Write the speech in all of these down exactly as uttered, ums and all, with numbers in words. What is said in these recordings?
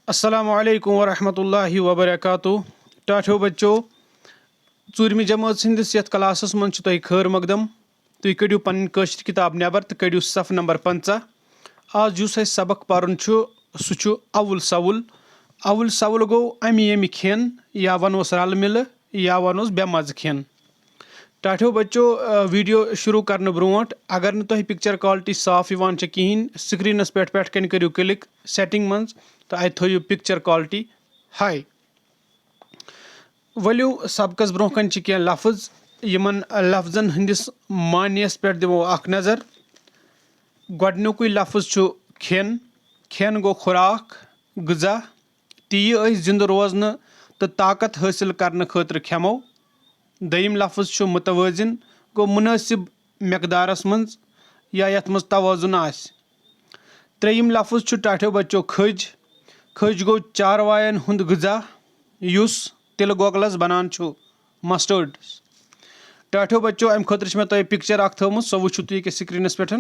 السلام علیکم ورحمۃ اللہ وبرکاتہ۔ ٹاٹھیو بچو، ژوٗرمہِ جمٲژ ہٕنٛدِس یَتھ کلاسَس منٛز چھُ تۄہہِ خٲر مقدم۔ تُہۍ کٔڑِو پنٕنۍ کٲشِر کِتاب نٮ۪بر تہٕ کٔڑِو صفہٕ نمبر پنٛژاہ۔ آز یُس اَسہِ سبق پَرُن چھُ، سُہ چھُ اَوُل سَوُل۔ اَوُل سَوُل گوٚو اَمہِ ییٚمہِ کھٮ۪ن، یا وَنوس رَلہٕ مِلہٕ، یا وَنوس بے مَزٕ کھٮ۪ن۔ ٹاٹھیو بچو، آ، ویڈیو شروع کرنہٕ برونٛٹھ، اگر نہٕ تۄہہِ پکچر کوالٹی صاف یِوان چھےٚ کِہیٖنۍ، سکرینس پٮ۪ٹھ، پٮ۪ٹھ کنہِ کٔرِو کلک سیٹنگ منٛز تہٕ اتہِ تھٲیِو پکچر کوالٹی ہاے۔ ؤلِو، سبقس برونٛہہ کنہِ چھِ کینٛہہ لفظ، یِمن لفظن ہٕنٛدِس معنیَس پٮ۪ٹھ دِمو اکھ نظر۔ گۄڈٕنیُکُے لفظ چھُ کھٮ۪ن۔ کھٮ۪ن گوٚو خوراک، غذا، تہِ یہِ أسۍ زِنٛدٕ روزنہٕ تہٕ طاقت حٲصِل کرنہٕ خٲطرٕ کھٮ۪مو۔ دوٚیِم لفظ چھُ متوازن، گوٚو مُنٲسِب مقدارس منٛز یا یَتھ منٛز توازن آسہِ۔ ترٛیٚیِم لفظ چھُ ٹاٹھیو بچو کھٔج۔ کھٔج گوٚو چاروایَن ہُنٛد غذا، یُس تِلہٕ گۄگلَس بنان چھُ، مسٹٲرڈ۔ ٹاٹھیو بچو، اَمہِ خٲطرٕ چھِ مےٚ تۄہہِ پکچر اکھ تھٲومٕژ، سۄ وٕچھِو تُہۍ ییٚکیٛاہ سکرینَس پٮ۪ٹھ۔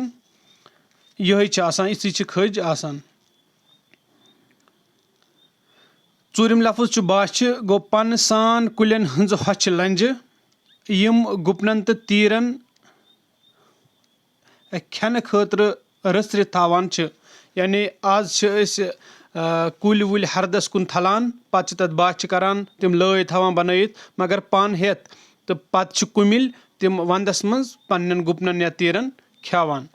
یِہوٚے چھِ آسان، یِژھٕے چھِ کھٔج آسان۔ ژوٗرِم لفظ چھُ باچھِ، گوٚو پن سان کُلٮ۪ن ہٕنٛزٕ ہۄچھِ لنجہِ، یِم گُپنن تہٕ تیٖرن کھٮ۪نہٕ خٲطرٕ رٔژھرِتھ تھاوان چھِ۔ یعنی آز چھِ أسۍ، آ، کُلۍ وُلۍ ہردس کُن تھلان، پتہٕ چھِ تتھ باچھِ کران، تِم لٲے تھاوان بنٲیِتھ، مگر پن ہٮ۪تھ تہٕ پتہٕ چھِ کُمِلۍ تِم ونٛدس منٛز پننٮ۪ن گُپنن یا تیٖرن کھٮ۪وان۔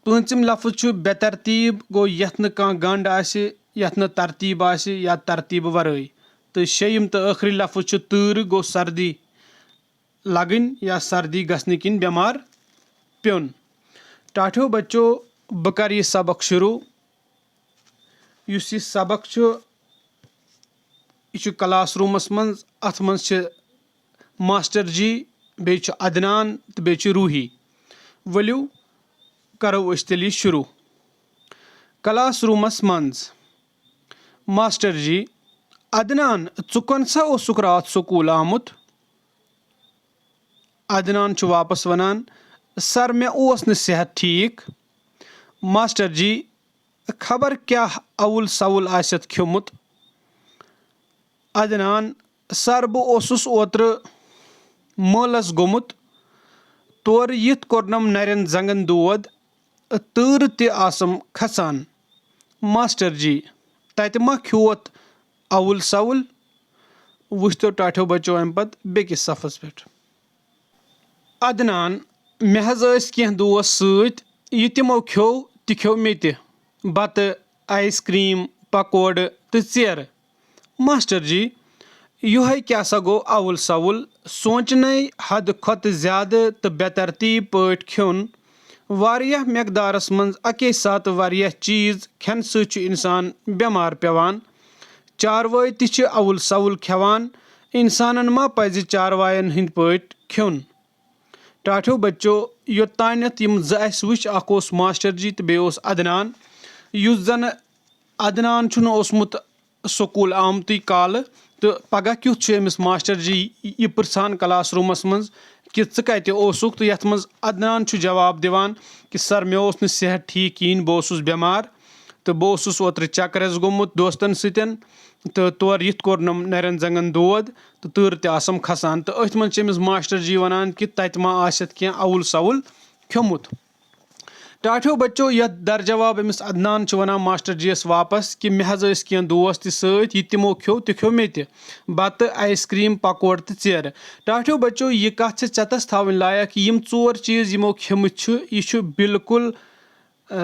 پوٗنٛژِم لفظ چھُ بے ترتیٖب، گوٚو یَتھ نہٕ کانٛہہ گنٛڈ آسہِ، یَتھ نہٕ ترتیٖب آسہِ یا ترتیٖبہٕ ورٲے۔ تہٕ شیٚیِم تہٕ ٲخری لفظ چھُ تۭرٕ، گوٚو سردی لگٕنۍ یا سردی گژھنہٕ کِنۍ بٮ۪مار پیوٚن۔ ٹاٹھیو بچو، بہٕ کرٕ یہِ سبق شروع۔ یُس یہِ سبق چھُ، یہِ چھُ کلاس روٗمَس منٛز، اَتھ منٛز چھِ ماسٹر جی، بیٚیہِ چھُ عدنان تہٕ بیٚیہِ چھُ روٗحی۔ ؤلِو، کرو أسۍ تیٚلہِ یہِ شروع۔ کلاس روٗمَس منٛز۔ ماسٹر جی، عدنان، ژٕ کون سا اوسُکھ راتھ سکوٗل آمُت؟ عدنان چھُ واپس وَنان، سر، مےٚ اوس نہٕ صحت ٹھیٖک۔ ماسٹر جی، خبر کیٛاہ اَوُل سَوُل آسٮ۪تھ کھیوٚمُت۔ عدنان، سر، بہٕ اوسُس اوترٕ مٲلَس گوٚمُت، تورٕ یِتھ کوٚرنم نَرٮ۪ن زنٛگن دود، تۭرٕ تہِ آسم کھسان۔ ماسٹر جی، تَتہِ ما کھیوٚوتھ اَوُل سَوُل؟ وٕچھتو ٹاٹھیو بچو اَمہِ پتہٕ بیٚکِس صفس پٮ۪ٹھ۔ عدنان، مےٚ حظ ٲسۍ کینٛہہ دوس سۭتۍ، یہِ تِمو کھیوٚو تہِ کھیوٚو مےٚ تہِ، بتہٕ، آیس کریم، پکوڑٕ تہٕ ژیرٕ۔ ماسٹر جی، یِہوٚے کیٛاہ سا گوٚو اَوُل سَوُل؟ سونٛچنَے حدٕ کھۄتہٕ زیادٕ تہٕ بے ترتیٖب پٲٹھۍ کھیوٚن۔ واریاہ مقدارس منٛز اَکے ساتہٕ واریاہ چیٖز کھٮ۪نہٕ سۭتۍ چھُ اِنسان بٮ۪مار پٮ۪وان۔ چاروٲے تہِ چھِ اَوُل سَوُل کھٮ۪وان۔ اِنسانن ما پَزِ چاروایَن ہٕنٛدۍ پٲٹھۍ کھیوٚن؟ ٹاٹھیو بچو، یوٚتانٮ۪تھ یِم زٕ اَسہِ وٕچھ، اکھ اوس ماسٹر جی تہٕ بیٚیہِ اوس عدنان، یُس زن عدنان چھُنہٕ اوسمُت سکوٗل آمتُے کالہٕ، تہٕ پگاہ کیُتھ چھُ أمِس ماسٹر جی یہِ پرژھان کلاس روٗمس منٛز کہِ ژٕ کتہِ اوسُکھ، تہٕ یتھ منٛز عدنان چھُ جواب دِوان کہِ سر، مےٚ اوس نہٕ صحت ٹھیٖک کِہینۍ، بہٕ اوسُس بٮ۪مار، تہٕ بہٕ اوسُس اوترٕ چکرس گوٚمُت دوستن سۭتۍ، تہٕ تورٕ یِتھ کوٚرنم نرٮ۪ن زنٛگن دود، تہٕ تۭرٕ تہِ آسم کھسان۔ تہٕ أتھۍ منٛز چھِ أمِس ماسٹر جی ونان کہِ تتہِ ما آسٮ۪تھ کینٛہہ اَوُل سَوُل کھیوٚمُت۔ ٹاٹھیو بچو، یتھ در جواب أمِس عدنان چھُ ونان ماسٹر جی یس واپس کہِ مےٚ حظ ٲسۍ کینٛہہ دوس تہِ سۭتۍ، یہِ تِمو کھیوٚو تہِ کھیوٚو مےٚ تہِ، بتہٕ، آیس کریم، پکوڑ تہٕ ژیرٕ۔ ٹاٹھیو بچو، یہِ کتھ چھِ ژٮ۪تس تھاوٕنۍ لایق، یِم ژور چیٖز یِمو کھیٚمٕتۍ چھِ، یہِ چھُ بالکل، آ،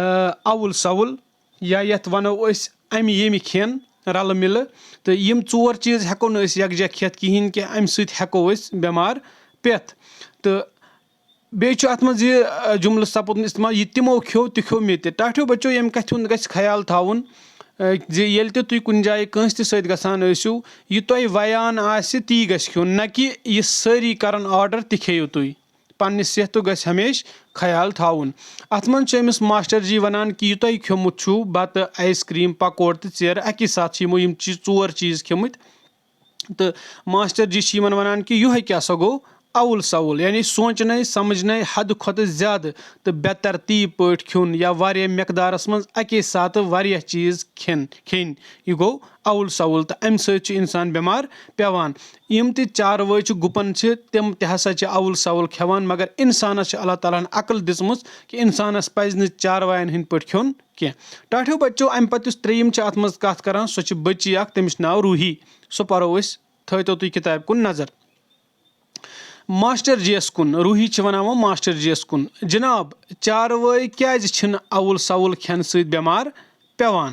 اَوُل سَوُل، یا یتھ ونو أسۍ امہِ ییٚمہِ کھٮ۪ن رلہٕ مِلہٕ۔ تہٕ یِم ژور چیٖز ہٮ۪کو نہٕ أسۍ یکجا کھٮ۪تھ کِہینۍ کہِ امہِ سۭتۍ ہٮ۪کو أسۍ بٮ۪مار پٮ۪تھ۔ تہٕ بیٚیہِ چھُ اَتھ منٛز یہِ، آ، جملہٕ سَپُدمُت استعمال، یہِ تِمو کھیوٚو، تہِ کھیوٚو مےٚ تہِ۔ ٹاٹھیو بچو، ییٚمہِ کَتھِ ہُنٛد گژھِ خیال تھاوُن، آ، زِ ییٚلہِ تہِ تُہۍ کُنہِ جایہِ کٲنٛسہِ تہِ سۭتۍ گژھان ٲسِو، یہِ تۄہہِ ویان آسہِ، تی گژھِ کھیوٚن، نہ کہِ یہِ سٲری کرن آرڈر، تہِ کھیٚیِو تُہۍ۔ پننہِ صحتُک گژھِ ہمیشہِ خیال تھاوُن۔ اَتھ منٛز چھُ أمِس ماسٹر جی وَنان کہِ یہِ تۄہہِ کھیوٚمُت چھُو، بَتہٕ، آیس کریم، پکوڑ تہٕ ژیرٕ، اَکی ساتہٕ چھِ یِمو یِم چیٖز، ژور چیٖز کھیٚمٕتۍ۔ تہٕ ماسٹر جی چھِ یِمن ونان کہِ یِہوٚے کیٛاہ سا گوٚو اول سول، یعنی سونچنے سمجھنے حد کھۄتہٕ زیادٕ تہٕ بے ترتیب پٲٹھۍ کھیوٚن یا واریاہ مقدارس منٛز اکے ساتہٕ واریاہ چیز کھٮ۪ن کھیٚنۍ، یہِ گوٚو اول سول، تہٕ امہِ سۭتۍ چھُ انسان بٮ۪مار پٮ۪وان۔ یِم تہِ چاروٲے چھِ، گُپن چھِ، تِم تہِ ہسا چھِ اول سول کھٮ۪وان، مگر انسانس چھِ اللہ تعالیٰ ہن عقل دِژمٕژ کہِ انسانس پزِ نہٕ چاروایَن ہٕنٛدۍ پٲٹھۍ کھیوٚن کینٛہہ۔ ٹاٹھیو بچو، امہِ پتہٕ یُس ترٛیٚیِم چھِ، اتھ منٛز کتھ کران، سۄ چھِ بٔچی اکھ، تٔمِس چھُ ناو روٗحی۔ سۄ پرو أسۍ، تھٲیتو تُہۍ کِتابہِ کُن نظر۔ ماسٹر جی یَس کُن، روٗحی چھِ وَنان وۄنۍ ماسٹر جی یَس کُن، "جناب، چاروٲے کیٛازِ چھِنہٕ اَوُل سَوُل کھٮ۪نہٕ سۭتۍ بٮ۪مار پٮ۪وان؟"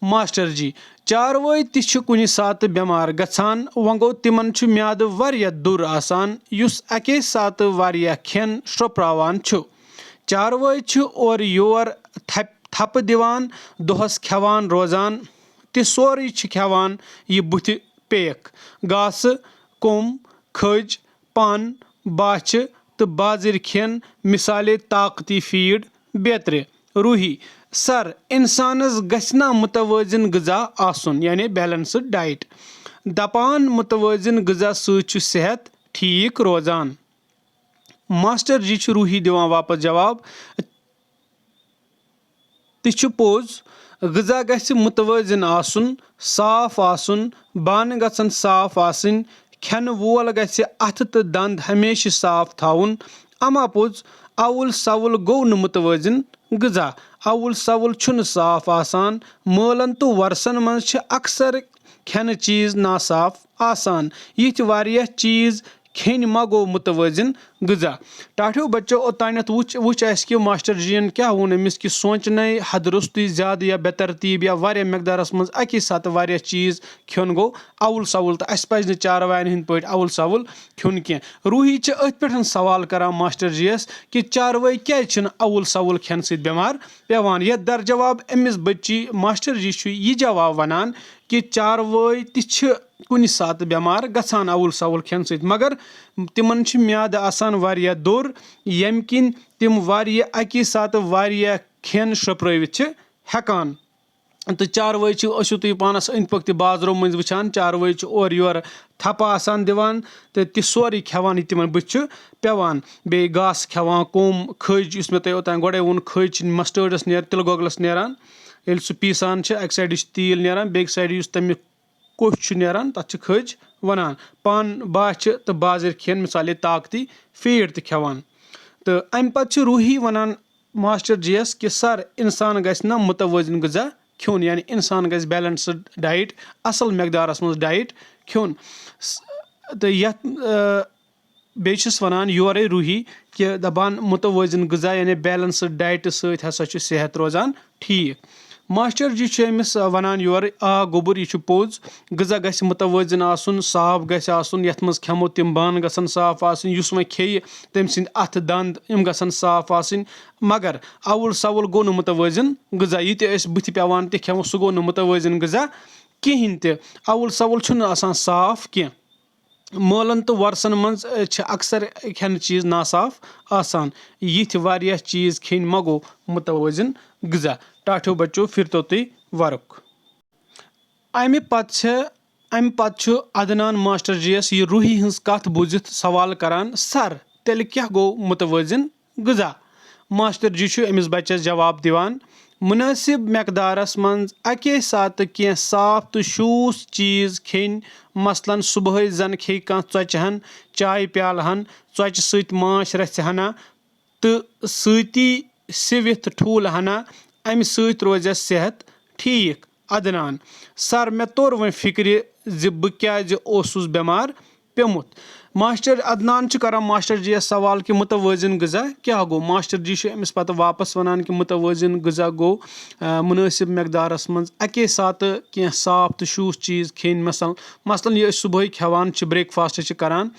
ماسٹر جی، چاروٲے تہِ چھِ کُنہِ ساتہٕ بٮ۪مار گژھان، وۄنۍ گوٚو تِمن چھُ میادٕ واریاہ دوٚر آسان، یُس اَکے ساتہٕ واریاہ کھٮ۪ن شرٛوپراوان چھُ۔ چاروٲے چھِ اورٕ یور تھپہِ تھپہٕ دِوان، دۄہس کھٮ۪وان روزان، تہِ سورُے چھِ کھٮ۪وان یہِ بُتھِ پیک، گاسہٕ، کوٚم، کھٔج، پن، باچھِ تہٕ بازٕرۍ کھٮ۪ن، مثالے طاقتی فیڈ بیترِ۔ روٗحی، سر، انسانس گژھِ نا متوازن غذا آسُن، یعنی بیلنسڈ ڈائٹ؟ دپان متوازن غذا سۭتۍ چھُ صحت ٹھیک روزان۔ ماسٹر جی چھُ روٗحی دِوان واپس جواب، تہِ چھُ پوٚز، غذا گژھِ متوازن آسُن، صاف آسُن، بانہٕ گژھن صاف آسٕنۍ، کھٮ۪نہٕ وول گژھِ اَتھٕ تہٕ دند ہمیشہِ صاف تھاوُن۔ اما پوٚز، اَوُل سَوُل گوٚو نہٕ متوازن غذا۔ اَوُل سَوُل چھُنہٕ صاف آسان۔ مٲلن تہٕ وۄرثن منٛز چھِ اکثر کھٮ۪نہٕ چیز ناصاف آسان۔ یِتھۍ واریاہ چیز کھیٚنۍ ما گوٚو متوازن غذا؟ ٹاٹھیو بچو، اوٚتانٮ۪تھ وٕچھ وٕچھ اَسہِ کہِ ماسٹر جی ین کیٛاہ ووٚن أمِس کہِ سونچنے حد روٚستُے زیادٕ یا بے ترتیب یا واریاہ مقدارس منٛز اَکی ساتہٕ واریاہ چیز کھیوٚن گوٚو اَوُل سَوُل، تہٕ اَسہِ پَزِ نہٕ چاروایَن ہٕنٛدۍ پٲٹھۍ اَوُل سَوُل کھیوٚن کینٛہہ۔ روٗحی چھِ أتھۍ پٮ۪ٹھ سوال کران ماسٹر جی یَس کہِ چاروٲے کیٛازِ چھِنہٕ اَوُل سَوُل کھٮ۪نہٕ سۭتۍ بٮ۪مار پٮ۪وان؟ یَتھ در جواب أمِس بٔچی ماسٹر جی چھُ یہِ جواب وَنان کہِ چاروٲے تہِ چھِ کُنہِ ساتہٕ بٮ۪مار گژھان اَوُل سَوُل کھٮ۪نہٕ سۭتۍ، مگر تِمن چھُ میادٕ آسان واریاہ دوٚر، ییٚمہِ کِنۍ تِم واریاہ اَکی ساتہٕ واریاہ کھٮ۪ن شرٛوپرٲوِتھ چھِ ہٮ۪کان۔ تہٕ چاروٲے چھِ، ٲسِو تُہۍ پانَس أنٛدۍ پٔکۍ تہِ بازرو مٔنٛزۍ وٕچھان، چاروٲے چھِ اورٕ یورٕ تھپہٕ آسان دِوان تہٕ تہِ سورُے کھٮ۪وان، یہِ تِمن بٕتھِ چھُ پٮ۪وان۔ بیٚیہِ گاسہٕ کھٮ۪وان، کوٚم، کھٔج، یُس مےٚ تۄہہِ اوٚتام گۄڈَے ووٚن، کھٔج چھِ مَسٹٲڈَس نیران، تِلہٕ گۄگلَس نیران۔ ییٚلہِ سُہ پیٖسان چھِ، اَکہِ سایڈٕ چھُ تیٖل نیران، بیٚکہِ سایڈٕ یُس تَمیُک کوٚش چھُ نیران، تَتھ چھِ کھٔج وَنان۔ پَن، باچھِ تہٕ بازٕرۍ کھٮ۪ن، مِثالے طاقتی فیٖڈ تہِ کھٮ۪وان۔ تہٕ اَمہِ پَتہٕ چھِ روٗحی وَنان ماسٹر جی یَس کہِ سر، اِنسان گژھِ نہ متوازن غذا کھیوٚن، یعنی اِنسان گژھِ بیلنسڈ ڈایٹ، اَصٕل مقدارَس منٛز ڈایٹ کھیوٚن۔ س-، تہٕ یَتھ، آ، بیٚیہِ چھِس وَنان یورَے روٗحی کہِ دَپان متوازن غذا یعنی بیلنسڈ ڈایٹہٕ سۭتۍ ہسا چھُ صحت روزان ٹھیٖک۔ ماسٹر جی چھُ أمِس وَنان یورٕ، آ گوٚبُر، یہِ چھُ پوٚز، غذا گژھِ متوازن آسُن، صاف گژھِ آسُن، یَتھ منٛز کھٮ۪مو تِم بانہٕ گژھن صاف آسٕنۍ، یُس وۄنۍ کھیٚیہِ تٔمۍ سٕنٛدۍ اَتھٕ دَنٛد یِم گژھن صاف آسٕنۍ، مگر اَوُل سَوُل گوٚو نہٕ متوازن غذا، یہِ تہِ أسۍ بٕتھِ پٮ۪وان تہِ کھٮ۪مو، سُہ گوٚو نہٕ متوازن غذا کِہیٖنۍ تہِ۔ اَوُل سَوُل چھُنہٕ آسان صاف کینٛہہ۔ مٲلَن تہٕ وۄرثَن منٛز، اَ، چھِ اکثر کھٮ۪نہٕ چیٖز ناصاف آسان۔ یِتھۍ واریاہ چیٖز کھیٚنۍ مہ گوٚو متوازن غذا۔ ٹاٹھیو بچو، پھِرتو تُہۍ وَرُک۔ اَمہِ پتہٕ چھِ، اَمہِ پتہٕ چھُ عدنان ماسٹر جی یَس یہِ روٗحی ہٕنٛز کَتھ بوٗزِتھ سوال کران، "سر، تیٚلہِ کیٛاہ گوٚو متوازن غذا؟" ماسٹر جی چھُ أمِس بچس جواب دِوان، "مناسب مقدارس منٛز اَکے ساتہٕ کینٛہہ صاف تہٕ شوٗژ چیٖز کھیٚنۍ، مثلاً صبحٲے زن کھیٚیہِ کانٛہہ ژۄچہِ ہن، چایہِ پیالہٕ ہن، ژۄچہِ سۭتۍ ماچھ رژھِ ہنا تہٕ سۭتی سِوِتھ ٹھوٗلہٕ ہنا، اَمہِ سۭتۍ روزٮ۪س صحت ٹھیٖک۔" عدنان، سر، مےٚ توٚر وۄنۍ فِکرِ زِ بہٕ کیٛازِ اوسُس بٮ۪مار پیوٚمُت۔ ماسٹر عدنان چھُ کران ماسٹر جی یَس سوال کہِ متوازن غذا کیٛاہ گوٚو؟ ماسٹر جی چھُ أمِس پتہٕ واپس وَنان کہِ متوازن غذا گوٚو، آ، مُنٲسِب مقدارس منٛز اَکے ساتہٕ کینٛہہ صاف تہٕ شوٗژ چیٖز کھیٚنۍ، مثلاً، مثلاً یہِ أسۍ صُبحٲے کھٮ۪وان چھِ، breakfast چھِ کران،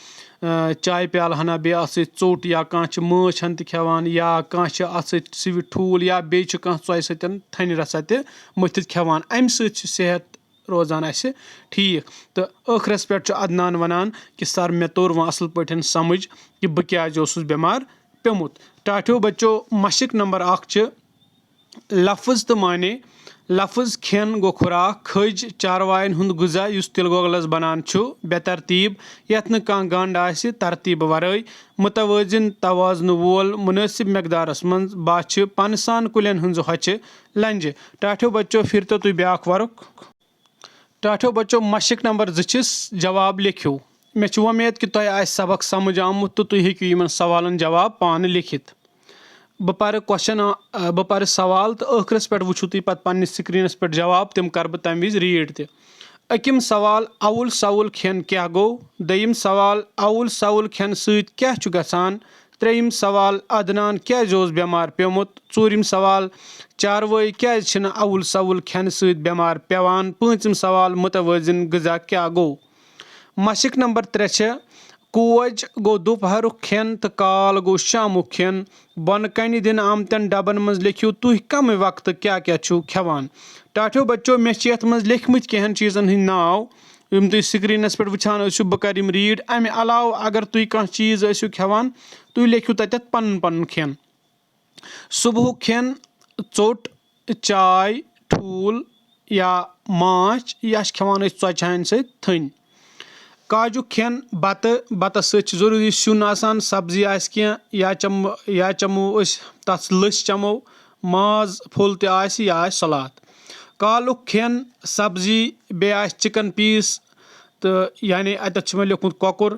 آ، چایہِ پیالہٕ ہنا، بیٚیہِ اَتھ سۭتۍ ژوٚٹ یا کانٛہہ چھِ مٲچھ ہن تہِ کھٮ۪وان یا کانٛہہ چھِ اَتھ سۭتۍ سِوِتھ ٹھوٗل یا بیٚیہِ چھِ کانٛہہ ژۄچہِ سۭتۍ تھٔنۍ رَژھا تہِ مٔتھِتھ کھٮ۪وان، اَمہِ سۭتۍ چھُ صحت روزان اَسہِ ٹھیٖک۔ تہٕ ٲخرس پٮ۪ٹھ چھُ عدنان وَنان کہِ سر، مےٚ توٚر وۄنۍ اَصٕل پٲٹھۍ سمجھ کہِ بہٕ کیٛازِ اوسُس بٮ۪مار پیوٚمُت۔ ٹاٹھیو بچو، مشق نمبر اکھ چھِ لفظ تہٕ معنی۔ لفظ کھٮ۪ن گوٚو خوراک، کھٔج، چاروایَن ہُنٛد غذا یُس تِلہٕ گۄگلَس بنان چھُ، بے ترتیٖب، یَتھ نہٕ کانٛہہ گنٛڈ آسہِ، ترتیٖب ورٲے، متوازن، توازنہٕ وول، مناسب مقدارَس منٛز، بہٕ چھِ پنہٕ سان کُلٮ۪ن ہٕنٛز ہۄچھِ لنجہِ۔ ٹاٹھیو بچو، پھِرتو تُہۍ بیٛاکھ ورُق۔ ٹاٹھیو بچو، مشق نمبر زٕ چھِس جواب لیکھِو۔ مےٚ چھِ وۄمید کہِ تۄہہِ آسہِ سبق سمجھ آمُت تہٕ تُہۍ ہیٚکِو یِمن سوالن جواب پانہٕ لیکھِتھ۔ بہٕ پرٕ question، آ، بہٕ پرٕ سوال تہٕ ٲخرس پٮ۪ٹھ وٕچھِو تُہۍ پتہٕ پننِس screenس پٮ۪ٹھ جواب، تِم کرٕ بہٕ تمہِ وِزِ read تہِ۔ أکِم سوال، اَوُل سَوُل کھٮ۪ن کیٛاہ گوٚو؟ دوٚیِم سوال، اَوُل سَوُل کھٮ۪نہٕ سۭتۍ کیٛاہ چھُ گژھان؟ ترٛیٚیِم سوال، عدنان کیٛازِ اوس بٮ۪مار پیوٚمُت؟ ژوٗرِم سوال، چاروٲے کیٛازِ چھِنہٕ اَوُل سَوُل کھٮ۪نہٕ سۭتۍ بٮ۪مار پٮ۪وان؟ پوٗنٛژِم سوال، متوازن غذا کیٛاہ گوٚو؟ مشق نمبر ترٛےٚ چھےٚ، کوج گوٚو دُپہرُک کھٮ۪ن تہٕ کال گوٚو شامُک کھٮ۪ن۔ بۄنہٕ کنہِ دِنہٕ آمتٮ۪ن ڈبن منٛز لیکھِو تُہۍ کمہِ وقتہٕ کیٛاہ کیٛاہ چھِو کھٮ۪وان۔ ٹاٹھیو بچو، مےٚ چھِ یتھ منٛز لیکھمٕتۍ کینٛہن چیٖزن ہٕنٛدۍ ناو، یِم تُہۍ screenس پٮ۪ٹھ وٕچھان ٲسِو، بہٕ کرٕ یِم read۔ امہِ علاوٕ اگر تُہۍ کانٛہہ چیٖز ٲسِو کھٮ۪وان، تُہۍ لیکھِو تتٮ۪تھ پنُن پنُن کھٮ۪ن۔ صبحُک کھٮ۪ن، ژوٚٹ، چاے، ٹھوٗل یا ماچھ، یا چھِ کھٮ۪وان أسۍ ژۄچہِ ہَنہِ سۭتۍ تھٔنۍ۔ کاجُک کھٮ۪ن، بَتہٕ، بَتَس سۭتۍ چھِ ضروٗری سیُن آسان، سبزی آسہِ کینٛہہ، یا چَمو، یا چَمو أسۍ تَتھ لٔسۍ چَمو، ماز پھوٚل تہِ آسہِ یا آسہِ سلاد۔ کالُک کھٮ۪ن، سبزی، بیٚیہِ آسہِ chicken piece، تہٕ یعنی اَتٮ۪تھ چھُ وۄنۍ لیوٚکھمُت کۄکُر،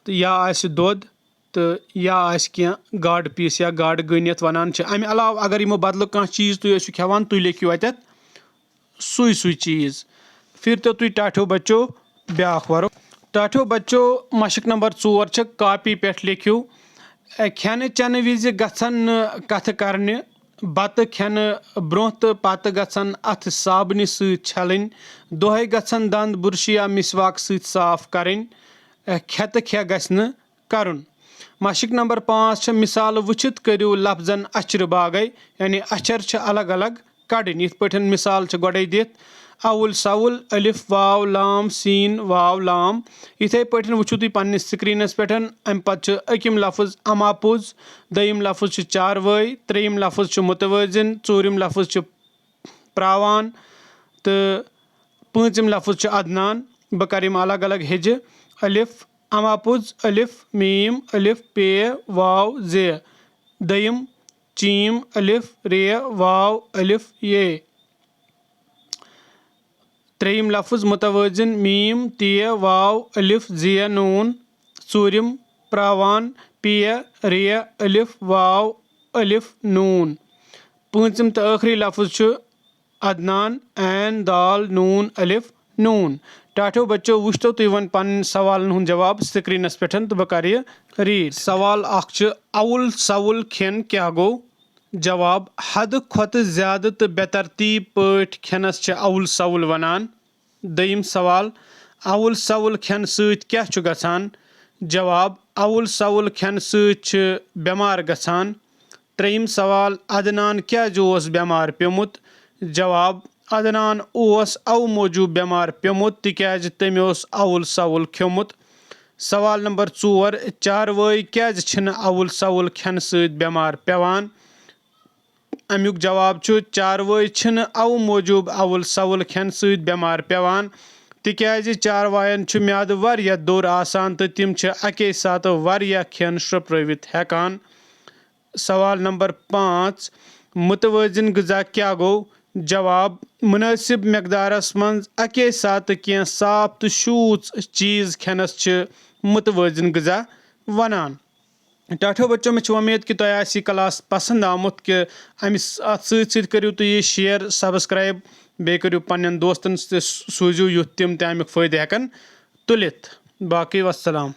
تہٕ یا آسہِ دۄد، تہٕ یا آسہِ کینٛہہ گاڈٕ piece یا گاڈٕ گٔنۍ یَتھ وَنان چھِ۔ اَمہِ علاوٕ اگر یِمو بدلہٕ کانٛہہ چیٖز تُہۍ ٲسِو کھٮ۪وان، تُہۍ لیکھِو اَتٮ۪تھ سُے سُے چیٖز۔ پھِرتو تُہۍ ٹاٹھیو بچو بیٛاکھ ورُق۔ ٹاٹھیو بچو، مشق نمبر ژور چھِ، کاپی پٮ۪ٹھ لیکھِو، اے، کھٮ۪نہٕ چٮ۪نہٕ وِزِ گژھن نہٕ کتھٕ کرنہِ، بتہٕ کھٮ۪نہٕ برٛونٛہہ تہٕ پتہٕ گژھن اتھٕ صابنہِ سۭتۍ چھلٕنۍ، دۄہے گژھن دند برشی یا مسواک سۭتۍ صاف کرٕنۍ، اے، کھٮ۪تہٕ کھٮ۪ گژھِ نہٕ کرُن۔ مشق نمبر پانٛژھ چھِ، مثالہٕ وٕچھِتھ کٔرِو لفظن اچھرِ باگے، یعنی اچھر چھِ الگ الگ کڑٕنۍ۔ یِتھ پٲٹھۍ مثال چھِ گۄڈے دِتھ، اول سول، الف واو لام سین واو لام۔ یِتھے پٲٹھۍ وٕچھِو تُہۍ پننِس screenس پٮ۪ٹھ۔ امہِ پتہٕ چھُ أکِم لفظ اماپوٚز، دوٚیِم لفظ چھُ چاروٲے، ترٛیٚیِم لفظ چھُ متوازن، ژوٗرِم لفظ چھُ پراوان، تہٕ پوٗنٛژِم لفظ چھُ عدنان۔ بہٕ کرٕ یِم الگ الگ ہیٚجہِ۔ الف، اماپوٚز، الف میم، الف پے، واو زے۔ دوٚیِم چیٖم، الف رے، واو الف یے۔ ترٛیٚیِم لفظ متوازن، میم تے واو الف زے نون۔ ژوٗرِم پراوان، پے رے الف واو الف نون۔ پوٗنٛژِم تہٕ ٲخری لفظ چھُ عدنان، عین دال نون الف نون۔ ٹاٹھیو بچو، وٕچھتو تُہۍ وۄنۍ پنٕنۍ سوالن ہُنٛد جواب screenس پٮ۪ٹھ تہٕ بہٕ کرٕ یہِ read۔ سوال اکھ چھُ، اول سول کھٮ۪ن کیٛاہ گوٚو؟ جواب، حدٕ کھۄتہٕ زیادٕ تہٕ بے ترتیب پٲٹھۍ کھٮ۪نس چھِ اول سول ونان۔ دوٚیِم سوال، اول سول کھٮ۪نہٕ سۭتۍ کیٛاہ چھُ گژھان؟ جواب، اول سول کھٮ۪نہٕ سۭتۍ چھِ بٮ۪مار گژھان۔ ترٛیٚیِم سوال، عدنان کیٛازِ اوس بٮ۪مار پیوٚمُت؟ جواب، عدنان اوس اَوٕ موٗجوٗب بٮ۪مار پیوٚمُت تِکیٛازِ تٔمۍ اوس اَوُل سَوُل کھیوٚمُت۔ سوال نمبر ژور، چاروٲے کیٛازِ چھِنہٕ اَوُل سَوُل کھٮ۪نہٕ سۭتۍ بٮ۪مار پٮ۪وان؟ اَمیُک جواب چھُ، چاروٲے چھِنہٕ اَوٕ موٗجوٗب اَوُل سَوُل کھٮ۪نہٕ سۭتۍ بٮ۪مار پٮ۪وان، تِکیٛازِ چاروایَن چھُ میادٕ واریاہ دوٚر آسان تہٕ تِم چھِ اَکے ساتہٕ واریاہ کھٮ۪ن شرٛپرٲوِتھ ہٮ۪کان۔ سوال نمبر پانٛژھ، متوازن غذا کیٛاہ گوٚو؟ جواب، مناسب مقدارس منٛز اکے ساتہٕ کینٛہہ صاف تہٕ شوٗژ چیٖز کھٮ۪نس چھِ متوازن غذا ونان۔ ٹاٹھیو بچو، مےٚ چھِ وۄمید کہِ تۄہہِ آسہِ یہِ class پسنٛد آمُت، کہِ اَمہِ س-، اَتھ سۭتۍ سۭتۍ کٔرِو تُہۍ یہِ share، subscribe، بیٚیہِ کٔرِو پننٮ۪ن دوستن تہِ س-، سوٗزِو، یُتھ تِم تہِ اَمیُک فٲیدٕ ہٮ۪کن تُلِتھ۔ باقٕے وسلام۔